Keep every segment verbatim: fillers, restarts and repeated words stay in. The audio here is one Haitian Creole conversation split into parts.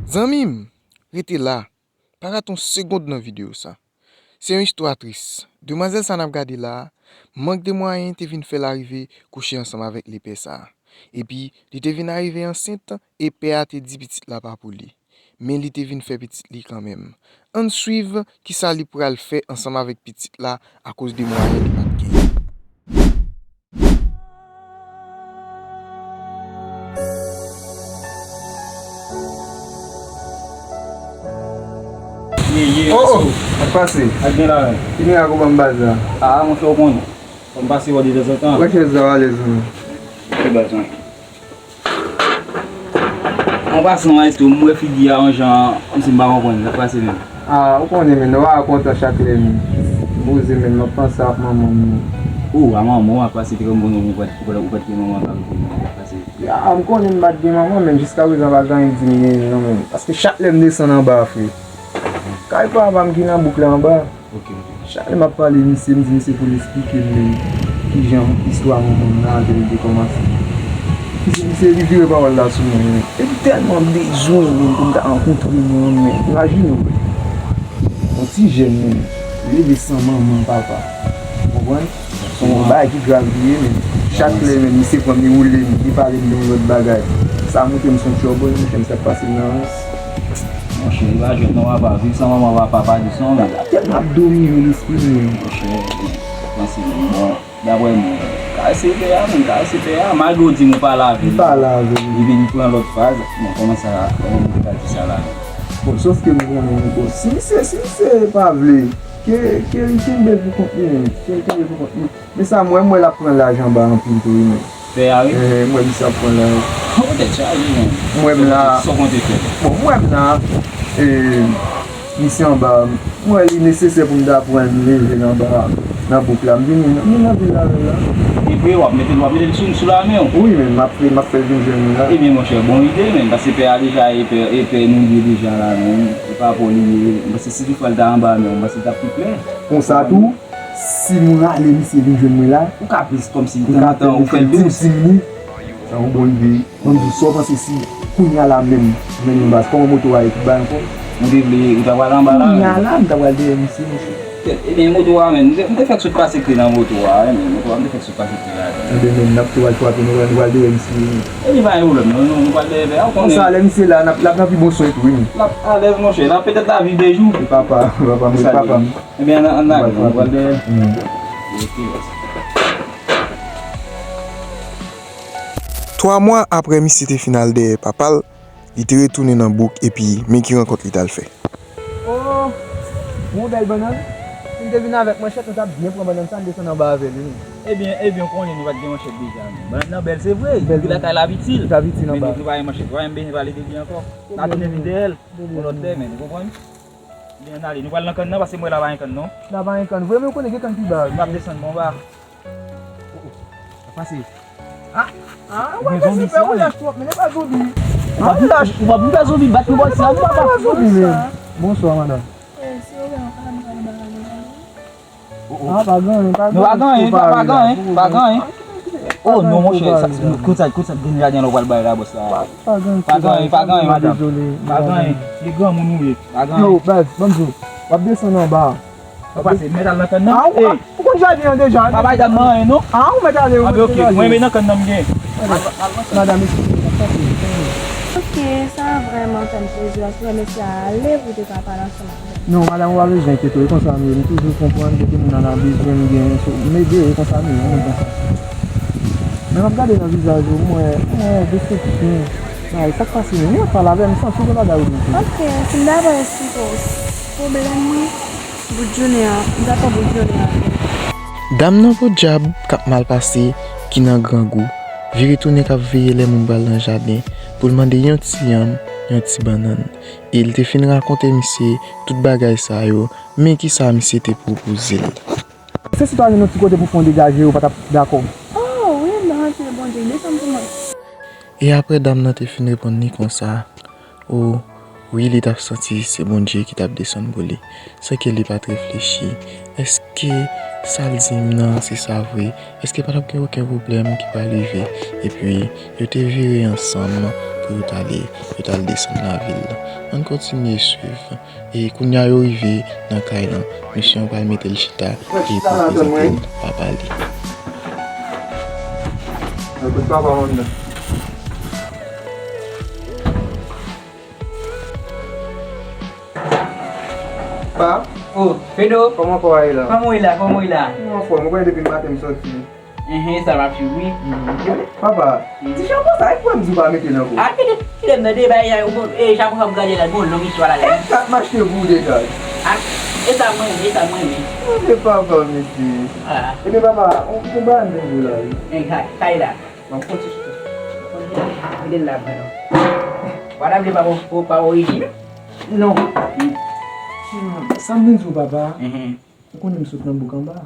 Zanmi m, rete la, pa rate yon segonn nan videyo sa. Se yon istwa tris. Demwazèl sa n ap gade la a, mank de mwayen te vin fè l arive kouche ansanm avèk lepè sa a. Epi, li te vin arive ansent, e pè a te di pitit la pa pou li. Men li te vin fè pitit li kanmenm. Ann swiv kisa li pral fè ansanm avèk pitit la akoz de mwayen li pa t genyen. Ye, ye, oh, oh, ap pase. Ak gen la menm. Ki mirak ou ban m baz la? Ah, monchè, ou konnen. Fò m pase wè de tanzantan. Wè chèz la w alèz ou. Ki baz lan? An pasan, maestro, m wè figi a yon jan, kòmsi m pa konprann sa k pase menm. Ah, ou konnen, men, nou pa kontan chak lè m poze, men, m ap panse ak manman m. Oh, a manman w ap pase, te kòm konnen ou pa t, ou pa t, ou pa t gen manman, pa t gen manman, ap pase. Ya, m konnen m pa t gen manman, men jiskaprezan pa gen anyen k di m gen non, men. Paske chak lè m desann anba, frè. Kay papa m ki nan bouk la anba. Ok, ok. Chak lè m ap pale misye, m di misye pou l esplike m menm kijan istwa manman m nan avè l te kòmanse. Misye, misye li vire pawòl la sou mwen, men. Epi tèlman bezwen menm pou m ta rankontre moun, men. Imajine w, yon ti jèn menm, leve san manman, papa. Ou konprann? Se yon bagay ki grav li ye, men. Chak lè menm, misye pran m, li woule m, li pale m de yon lòt bagay. Sa montre m se yon tchòbòy, monchè, m sa k pase m nan rans. Monchè, li pa jwèt non papa, viv san manman papa pa di son, men. Tèt m ap domine lespri m, men. Monchè, panse menm, bon, daprè mwen, karese pè a, menm, karese pè a, malgre w di m ou pale avè l, li pale avè l, epi li pran lòt faz, bon, kòman sa, kòman m te ka di sa la menm? Bon, sòf ke m konnen, bon, si misye, si misye pa vle, ke, ke li kenbe l pou kont li menm, ke li kenbe l pou kont li. Men sa, m wè, m wè l ap pran laj anba anpil tou, wi, men. Pè a, wi. Eh, m wè misye ap pran laj. Ou tèt chaje, men. M wè m la. Sa w konte fè? Bon, m wè m la. Eh, misye anba. M wè li nesesè pou m ta pran l, m leve l anba, nan bouk la. M vini, m vin nan vil la, vil la. E vre, w ap mete l, w ap mete l sou, sou la men w. Wi, men m ap fè, m ap fè l vin jwenn mwen la. Ebyen, monchè, bon ide, men, paske pè a deja, e pè, e pè nou ye deja la, men. E pa pou li ye. Paske si toutfwa l ta anba men w, paske l t ap pi klè. Konsa tou, si m rale misye vin jwenn mwen la, ou ka plis kòmsi tanzantan ou fè l dous. Sa yon bon ide. Ban m di w, sa w panse si kounye a la menm, menm baz, kòman moto a ye, tout bagay ankò? Ou te vle, ou ta pral anba la menm? Kounye a la, m ta pral dèyè misye, monchè. Ebyen, moto a menm, m te, m te fèk sot pase kle nan moto a, wi, men moto a, m te fèk sot pase kle ladan. Ebyen, menm, n ap tou al frape, nou, nou pral dèyè misye, wi. Ebyen, pa gen pwoblèm, non, nou, nou pral dèyè pè a, ou konnen. Konsa, lè misye la, n ap, l ap nan pi bon swen tou, wi, men. L ap alèz, monchè, l ap petèt lavi de jou. E papa, papa, m, papa. Ebyen, ann, ann ale, nou pral dèyè. Twa mwa apre misye te fin al dèyè papa l, li te retounen nan bouk epi men ki rankont li t al fè. Oh, yon bèl bannann. Si m te vin avèk manchèt, nou t ap byen pran bannann sa, n desann anba avè l, wi. Ebyen, ebyen, ou konnen nou pa t gen manchèt deja, non. Bannann nan bèl, se vre, epi lakay la ap itil. Li t ap itil anba. Men nou pa gen manchèt, ou pa menm bezwen pale de li ankò. N a tounen vin dèyè l. Yon lòt lè, men, ou konprann? Ebyen, ann ale. Nou pral nan kann nan, paske m wè la pa gen kann, non. La pa gen kann. Vre, men ou konnen gen kann pi ba. M ap desann bò anba. Oh, oh. Sa pase. Ah, ah, ou pa fè sipè, ou lach twòp, men e pa zonbi. Ah, ou lach. Ou pa vin fè zonbi, bat nou bò isi a, nou papa. Ou pa zonbi, men. Bonswa, madanm. Eh, si ou gen yon kalòt, kalòt, kalòt. Oh, oh. Ah, pa gen anyen, pa gen anyen. Non, pa gen anyen, pa, pa gen anyen, pa gen anyen. Oh, non, monchè, sa, kout sa, kout sa, gen jaden la ou pral bay la, bòs la. Pa gen anyen, pa gen anyen, madanm. Pa gen anyen. Se granmoun ou ye. Pa gen anyen. Yo, baz, ban m di w, w ap desann anba. Ou pase, mèt al nan kann nan. Ah, ou, ou konn jaden an deja. Pa bay dam nan anyen, non. Ah, ou mèt ale, ou mèt ale. Ah, ben, ok, mwen, men nan kann nan m gen. Madanm, eskize, sa k pase? Ok, sa vrèman fè m plezi, paske mesye a ale pou te ka pale ansanm avè m. Non, madanm, ou pa bezwen enkyete w, e konsa m ye, m toujou konprann, depi moun nan nan bezwen, m gen, so, m ede, e konsa m ye, ou konn konsa. Men m ap gade nan vizaj ou, m wè, m wè desepsyon. Ay, sa k pase menm? Ou ap pale avè m, m santi w gen bagay ou bezwen. Ok, si m ta pral esplike w pwoblèm mwen, bout jounen an, m t ap pran bout jounen an. Dam nan podyab k ap mal pase, ki nan grangou, vire tounen k ap veye lè moun pral nan jaden pou l mande yon ti yanm, yon ti bannann. E l te fin rakonte misye tout bagay sa yo, men kisa misye te pwopoze l. Se si w ta jwenn yon ti kote pou fè yon degaje, ou pa t ap dakò? Oh, wi, m ranse Bondye, desann pou mwen. E apre dam nan te fin reponn li konsa, o, wi, li t ap santi se Bondye ki t ap desann pou li, san ke li pa t reflechi. Èske Sa l di m nan, se sa vre. Èske pa t ap gen okenn pwoblèm ki pral rive? Epi, yo te vire ansanm pou yo t ale, yo t al desann lavil. Ann kontinye swiv. E kounye a yo rive nan kay lan. Mesye an pral mete l chita e pou l prezante l papa li. Mwen kote papa m nan. Pa? Oh, Fedou. Kòman kò a ye la? Kòman w ye la? Kòman w ye la? Mwen anfòm, ou konnen depi maten m sòti. Enhen, sa m ap swiv, wi. Papa, ti jan konsa, e kwè m di w pa mete nan kò. A, kite, kite m nan de bagay la, ou bon, e, jan konsa m gade la, bon, long istwa la, la. E kat m achte pou w deja. A, e sa mwen, e sa mwen, wi. Mande papa, mesye. A. Ebyen, papa, on, on bagay m te di w la, wi. E, ka, kay la. Bon, konti sou sa. Mete l la, mwen, non. Wada vle pa pou, pou, pa orijin? Non. Hmm, sa m vin di w, papa. Enhen. Ou konnen m sot nan bouk anba.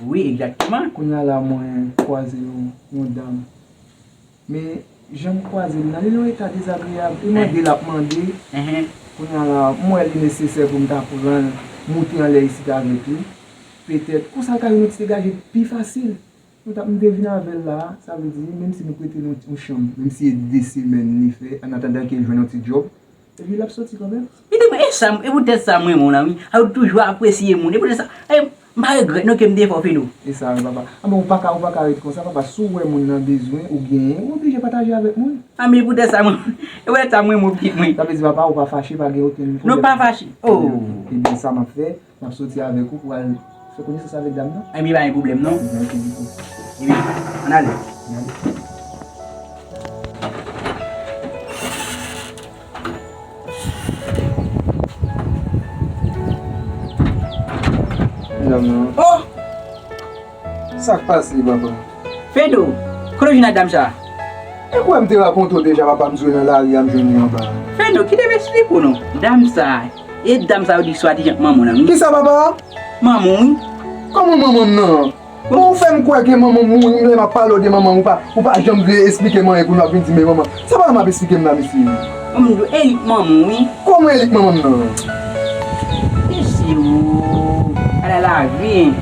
Wi, egzakteman. Kounye a la, mwen kwaze yon, yon dam. Men, jan m kwaze l nan, li nan yon eta dezagreyab. Li mande, l ap mande. Enhen. Kounye a la, m wè li nesesè pou m ta pran l, moute anlè isit avèk li. Petèt, konsa l ka jwenn yon ti degaje pi fasil. Nou t ap, m te vin avè l la, sa vle di, menm si nou prete l yon, yon chanm, menm si e de semèn li fè, an atandan ke l jwenn yon ti djòb, epi l ap soti kanmenm. Li di mwen, e sa, e poutèt sa mwen renmen w la, wi. A, ou toujou apresye moun. E poutèt sa, e, m pa regrèt non ke m te fè w, Fedou. E sa, wi, papa. A, men ou pa ka, ou pa ka ret konsa, papa. Si w wè moun nan bezwen, ou genyen, ou oblije pataje avèk moun. A, men e poutèt sa mwen, e poutèt sa mwen renmen w, pitit mwen. Sa vle di, papa, ou pa fache, pa gen okenn pwoblèm? Non, pa fache. Oh. Ebyen, sa m ap fè, m ap soti avèk ou pou al fè konesans avèk dam nan. Ebyen, pa gen pwoblèm, non. Ebyen, ok, biko. Ebyen, ann ale. Ann ale. Dam nan. Oh! Sa k pase, papa? Fedou, kote w jwenn ak dam sa a? E kwè m te rakonte w deja, papa, m sot nan lari a, m jwenn li anba. Fedou, kite m esplike w non. Dam sa a, e dam sa yo di swadizan manman w nan, wi. Kisa, papa? Manman w, wi. Kòman manman m nan? Bon, ou fè m kwè ke manman m mouri, m lè m ap pale w de manman m, ou pa, ou pa janm vle esplike m anyen pou nou ap vin di men manman. Sa papa m ap esplike m la, mesye? Bon, m di w, e li k manman w, wi. Kòman e li k manman m nan? Mesye, o, ala lavi, en.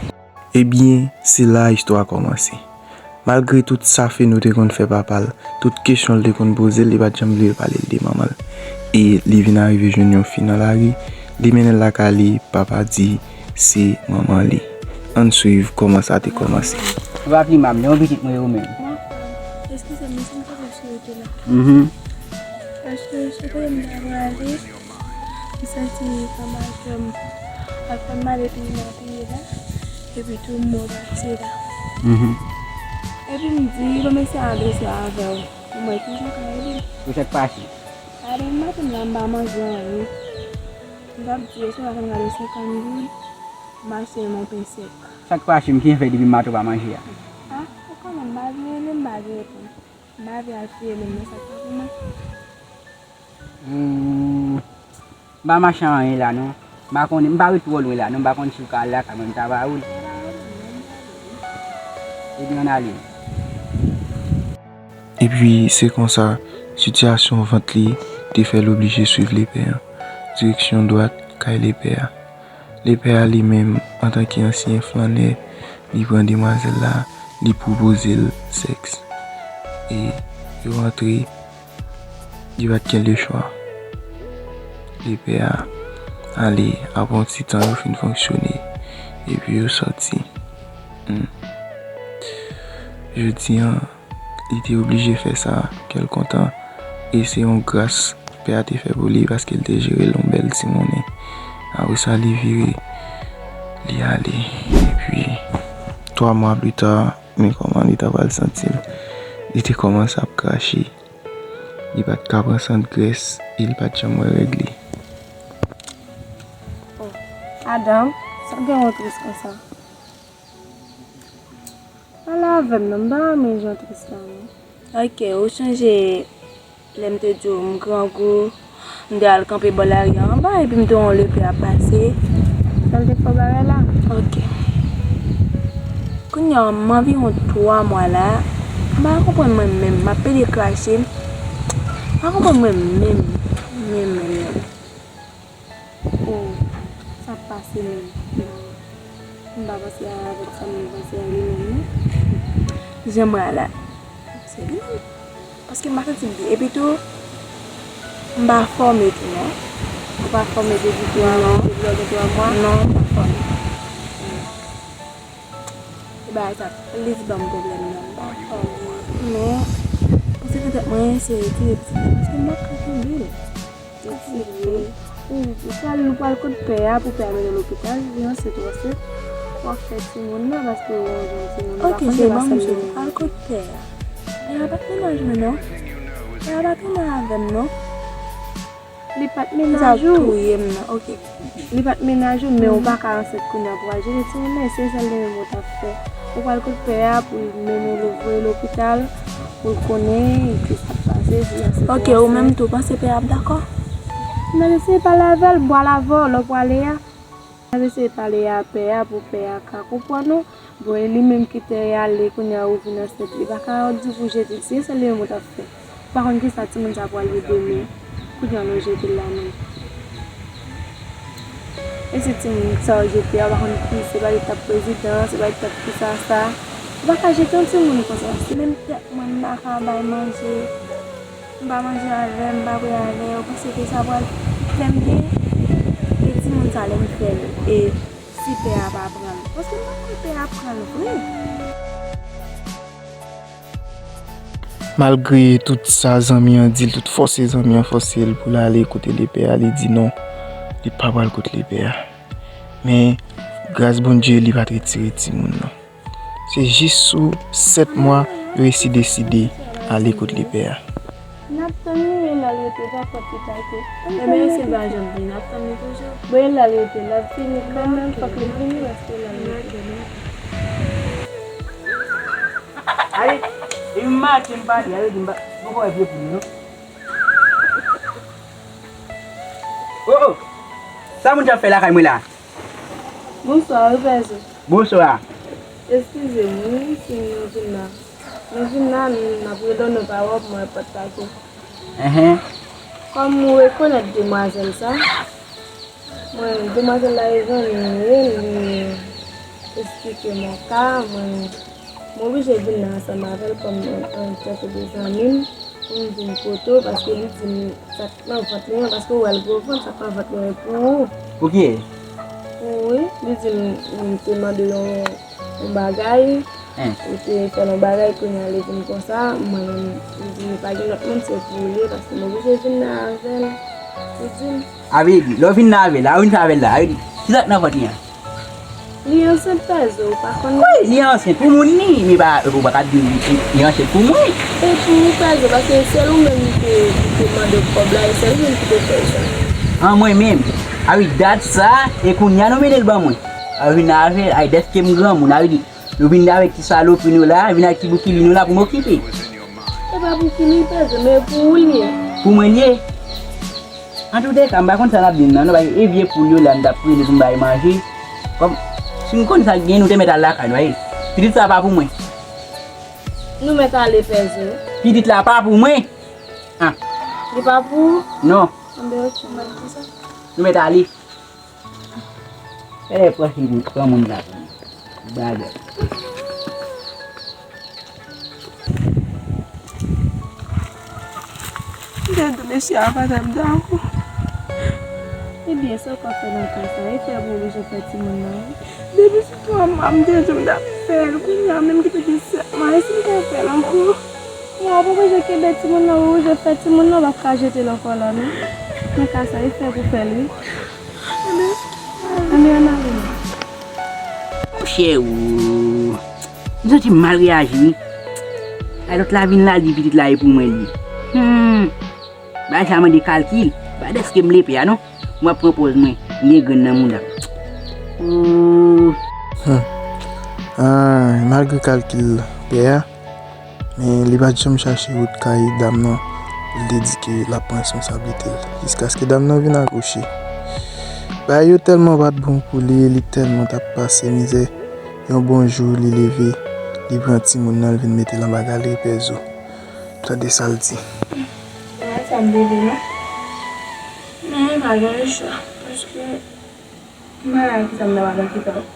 Ebyen, se la istwa a kòmanse. Malgre tout sa Fedou te konn fè papa l, tout kesyon l te konn poze l, li pa t janm vle pale l de manman l. E li vin arive jwenn yon fi nan lari, li mennen l lakay li, papa di se manman li. Ann swiv kòman sa te kòmanse. Ou pa pi mal, yon pitit mwen yo menm. Eskize m, si m ka fè sou wout la. Mhm. Paske se kote m ta prale. M santi kòman ke m ap fè m mal epi m ap peye la, epi tou m wè w pase la. Mhm. Epi m di, bon, mesye a adrese avè w. Pou m wè kijan ka ede. Pou sa k pase? Gade m maten la, m pa manje anyen. M t ap di, esou pa fè m gade senkant goud, m achte yon pen sèk. Sa k pase, m kijan fè depi maten w pa manje a? A, ou konnen m pa vle, men m pa vle reponn. M pa vle al fouye menm nan sa k pa pou mwen. Hmm. M pa mache anyen la non. M pa konnen, m pa ret twò lwen la non, m pa konn si w ka al lakay mwen, m ta ba ou l. Ebyen, ann ale. Epi, se konsa, sitiyasyon vant li te fè l oblije swiv lepè an, direksyon dwat kay lepè a. Lepè a li menm, antanke ansyen flannè, li pran demwazèl la, li pwopoze l sèks. E yo rantre, li pa t gen lechwa. Lepè a ale, apre yon ti tan yo fin fonksyone, epi yo sòti. Hmm. Jodi a, li te oblije fè sa, kè l kontan, e se yon gras pè a te fè pou li, paske l te jere l yon bèl ti monnen. Apre sa, li vire, li ale. Epi, twa mwa pli ta, men kòman li ta pral santi l? Li te kòmanse ap krache. Li pa t ka pran sant grès, e li pa t janm wè règ li. Oh, Adam, sa k gen w tris konsa? Pale avè m non, m pa renmen jan w tris la non. Ok, ou chonje lè m te di w m grangou, m te al kanpe bò lari a anba epi m te wè yon lepè ap pase. Sa l te fè w bagay la? Ok. Kounye a, m anviwon twa mwa la, m pa konprann mwen menm, m ap pede krache, m pa konprann mwen menm, menm, menm, menm. Oh, sa k pase menm? M pa panse avèk sa m panse a li menm non. Jan mwen la. Se li menm. Paske m pa santi m byen. Epi tou, m pa fòme tou non. Ou pa fòme depi twa mwa, depi lè w gen twa mwa? Non, m pa fòme. E bagay sa plis ban m pwoblèm nan, m pa fòme. Men, konsekans mwen se retire pitit la, paske m pa ka kenbe l. Retire. Ou, ou pral, ou pral kot pè a pou pè a mennen w lopital, li ansent, ou ansent, w ap fè timoun nan, paske ou yon jèn timoun, ou pa konn se pa sèl li menm. Al kot pè a. Pè a pa t menaj mwen non. Pè a pa t menaj avè m non. Li pa t menaj ou. Sa touye m nan, ok. Li pa t menaj ou, men ou pa ka ansent kounye a pou al jete timoun nan, e se sèl li menm ou t ap fè. Ou pral kot pè a pou l mennen w voye lopital, pou l konnen ki sa k pase, si l ansent ou ansent. Ok, ou menm tou, ou panse pè a ap dakò? N ap eseye pale avè l, m pral avè w, lè w prale a. N ap eseye pale a pè a pou pè a ka konprann ou. Bon, e li menm ki te ale, kounye a ou vin ansent, li pa ka di pou jete l, si se li menm ou t ap fè. Ou pa konn kisa timoun sa pral ye demen. Kounye a nou jete l la menm. E si timoun sa ou jete a, ou pa konn ki, se pa li t ap prezidan, se pa li t ap kisa sa. Ou pa ka jete yon timoun konsa. Se menm tèt mwen m pa ka bay manje. M pa manje avè l, m pa bwè avè l, ou panse ke sa pral fè m byen? E timoun sa lè m fè l, e si pè a pa pran l? Paske m pa kwè pè a pran l vre. Malgre tout sa zanmi an di l, tout fòse zanmi an fòse l pou l ale kote lepè a, li di non, li pa pral kot lepè a. Men, gras Bondye, li pa t retire timoun nan. Se jis sou sèt mwa, yo resi deside ale kot lepè a. N ap tann li, men l al rete pa pòt li take. Ebyen, si l pa janm vin, n ap tann li toujou. Bon, e l al rete, l ap vini kanmenm, fòk li vini, paske l al rete. Ale, depi m mache m pale, ale di m pa, m poko wè vye poul yo non. Oh, oh! Sa moun sa ap fè lakay mwen la? Bonswa, wi, pèzo. Bonswa. Eskize m, wi, si nou vin la. Nou vin la, n ap rele w, nou pa wè w, mwen pòt la ke. Enhen. Kòm ou rekonèt demwazèl sa, mwen, demwazèl la e zanmi m ye, li eksplike m yon ka, mwen, mwen oblije vin la ansanm avè l kòm yon, yon tankou de zanmi m. Pou m vin kote w, paske li di m sa k nan vant li an, paske ou wè l gwo vant, sa k nan vant li an e pou ou. Pou kiyès? Pou ou, wi. Li di m, m te mande yon, yon bagay, ou te fè l yon bagay, kounye a li vin konsa, mwen menm, li di m pa gen lòt moun, se pou ou li ye, paske m oblije vin la avè l. Li di m. A vle di, lè w vin la avè l la, ou vin fè avè l la, a vle di, kisa k nan vant li an? Li ansent pèzo, ou pa konn. Wi, li ansent pou moun li, men pa, ou pa ka di li, li, li ansent pou mwen. E pou ou pèzo, paske sèl ou menm ki te, ki te mande w kòb la, e sèl ou menm ki te fè sa. An mwen menm, a wi dat sa, e kounye a nou mennen l ban mwen. A vin avè, ay dèske m granmoun, a vin, nou vin avèk ti salopri nou la, vin ak ti boukili nou la pou m okipe. E pa boukili pèzo, men pou ou li ye. Pou mwen li ye. Antoudeka, m pa konn sa n ap di m nan, non, paske e vye poul yo la m t ap rele pou m bay manje. Kòm, si m konn sa k gen, nou te mèt al lakay nou, ayi. Pitit sa pa pou mwen. Nou mèt ale pèzo. Pitit la pa pou mwen. Ah. Li pa pou ou? Non. Anben, ok, m ap di sa. Nou mèt ale. Fè pran granmoun la pou mwen. Bagay. M te di mesye a pa t ap dakò. Ebyen, sa w ka fè nan ka sa, e fè pou oblije fè timoun nan, wi. Depi sou twa mwa, m te di w m t ap fè l, kounye a menm ki te gen sèt mwa, e si m te fè l ankò? Bon, w ap oblije kenbe timoun nan, w oblije fè timoun nan, w p ap ka jete l ankò la, non. Nan ka sa, e fè pou fè l, wi. Ebyen, ann ale. Monchè, ou, m santi m mal reyaji, wi. Ay, lòt la vin la, di pitit la e pou mwen li ye. Hmm. Bagay sa mande kalkil. Pa dèske m lepè a, non. Mwen ap pran pòz mwen. M gen grenn nan mouda m. Ooh. Hmm. Ah, malgre kalkil pè a, men li pa t janm chache wout kay dam nan pou l te di ke l ap pran responsablite l. Jiskaske dam nan vin akouche. Bagay yo tèlman pa t bon pou li, li tèlman t ap pase mizè. Yon bon jou, li leve, li pran timoun nan, l vin mete l anba galeri pèzo. Tande sa l di. Se pa sa m te vle non. Men pa gen lechwa, paske m pa wè kisa m ta pral fè.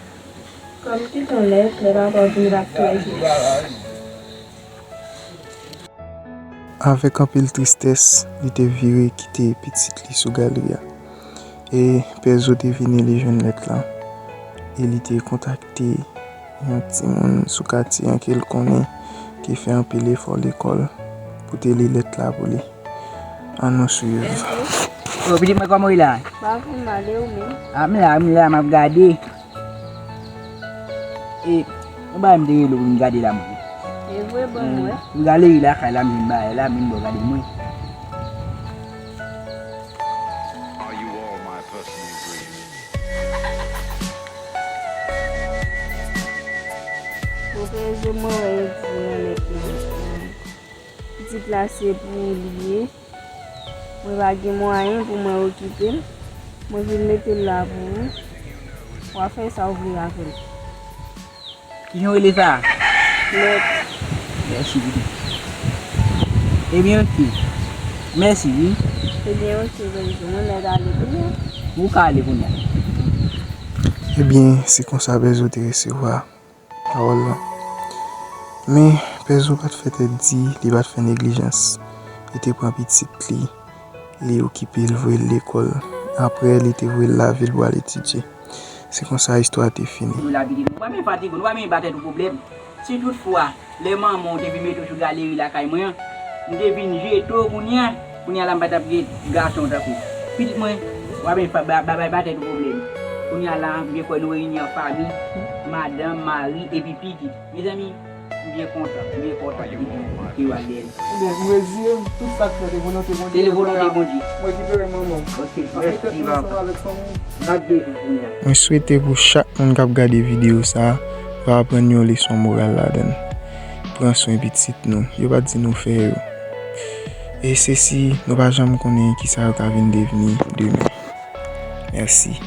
Kòm te ton lè, lè papa w vini l ap trè jis. Avèk anpil tristès, li te vire kite pitit li sou galri a. E Pè Zo te vini, li jwenn lèt la. E li te kontakte yon timoun sou katye an ke l konnen, ki fè anpil efò lekòl, pou te li lèt la pou li. Ann nou swiv. Yo, pitit mwen, kòman w ye la? Pa vin mal, e ou menm? A, m la, m la, m ap gade. E, yon bagay m te rele w pou m gade la, mwen. E vre, ban m wè. M gade li lakay la, m vin bagay la, m vin bò gade mwen. Are you all my personal dreams? Bon, Pè Zo, mwen wè yo di nan lèt la. Pitit la se pou ou li ye. Mwen pa gen mwayen pou mwen okipe l. Mwen vin mete l la pou ou. W a fè sa w vle avè l. Kijan w rele sa? Mèt. Mèsi, pitit. Ebyen, oke. Mèsi, wi. Ebyen, oke, Pè Zo. Mwen mèt ale kounye a. Ou ka ale kounye a. Ebyen, se konsa Pè Zo te resevwa pawòl la. Men, Pè Zo pa t fè tèt di, li pa t fè neglijans. Li te pran pitit li, li okipe l, voye l lekòl. Apre, li te voye l lavil pou al etidye. Se konsa istwa a te fini. Ou la pitit mwen, ou pa menm fatige, ou pa menm ba tèt ou pwoblèm. Si toutfwa, lè manman w te vin mete w sou galeri lakay mwen an, m te vin jete w kounye a, kounye a la m pa t ap gen gason tankou w. Pitit mwen, ou pa menm ba, ba, ba, ba tèt ou pwoblèm. Kounye a la, m byen kwè nou reyini an fanmi, madanm, mari, epi pitit. Mezanmi, m byen kontan, m byen kontan ke w al dèyè l. Ebyen, m reziye m, tout sa k fèt e volonte Bondye. Se volonte Bondye. Mwen rekipere manman m. Ok, mèsi, papa. M ap bezwen kounye a. Mwen swete pou chak moun k ap gade videyo sa a, yo aprann yon leson moral ladan l. Pran swen pitit nou, yo pa t di nou fè yo. E se si nou pa janm konnen kisa yo ka vin devni demen. Mèsi.